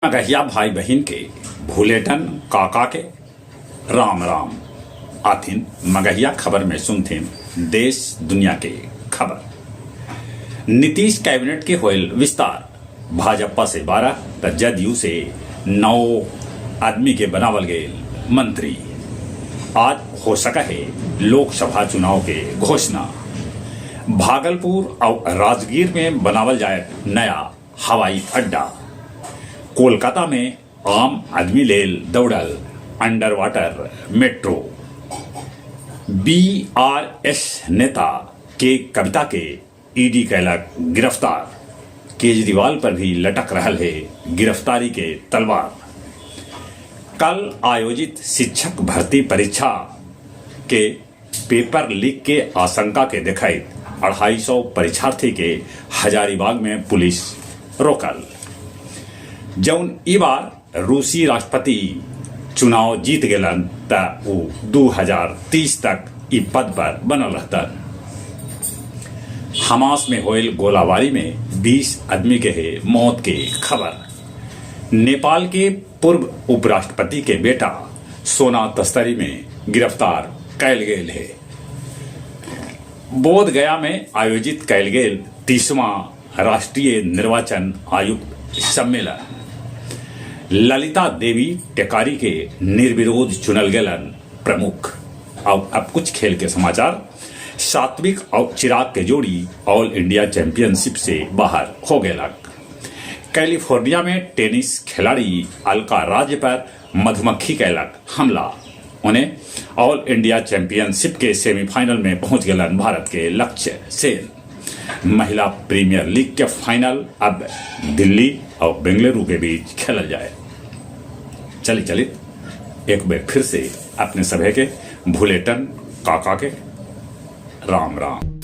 मगहिया भाई बहिन के भुलेटन काका के राम राम। आथिन मगहिया खबर में सुनथिन देश दुनिया के खबर। नीतीश कैबिनेट के होयल विस्तार, भाजपा से 12 त जदयू से 9 आदमी के बनावल गेल मंत्री। आज हो सका है लोकसभा चुनाव के घोषणा। भागलपुर और राजगीर में बनावल जाए नया हवाई अड्डा। कोलकाता में आम आदमी लेल दौड़ल अंडर वाटर मेट्रो। बीआरएस नेता के कविता के ईडी कैलक गिरफ्तार। केजरीवाल पर भी लटक रहल हे गिरफ्तारी के तलवार। कल आयोजित शिक्षक भर्ती परीक्षा के पेपर लीक के आशंका के देखइत 250 परीक्षार्थी के हजारीबाग में पुलिस रोकल। जौन ई बार रूसी राष्ट्रपति चुनाव जीत गेलन त ऊ 2030 तक ई पद पर बनल रहतन। हमास में होयल गोलाबारी में 20 आदमी के हे मौत के खबर। नेपाल के पूर्व उपराष्ट्रपति के बेटा सोना तस्करी में गिरफ्तार कैल गेल हे। बोध गया में आयोजित कैल गेल 30वां राष्ट्रीय निर्वाचन आयुक्त सम्मेलन। ललिता देवी टेकारी के निर्विरोध चुनल गेलन प्रमुख। और अब कुछ खेल के समाचार। सात्विक और चिराग के जोड़ी ऑल इंडिया चैंपियनशिप से बाहर हो गेलक। कैलिफोर्निया में टेनिस खिलाड़ी अलका राज्य पर मधुमक्खी कैलक हमला। उन्हें ऑल इंडिया चैंपियनशिप के सेमीफाइनल में पहुंच गेलन भारत के लक्ष्य सेन। महिला प्रीमियर लीग के फाइनल अब दिल्ली और बेंगलुरु के बीच खेलल जाए। चली चली एक बार फिर से अपने सभे के भुलेटन काका के राम राम।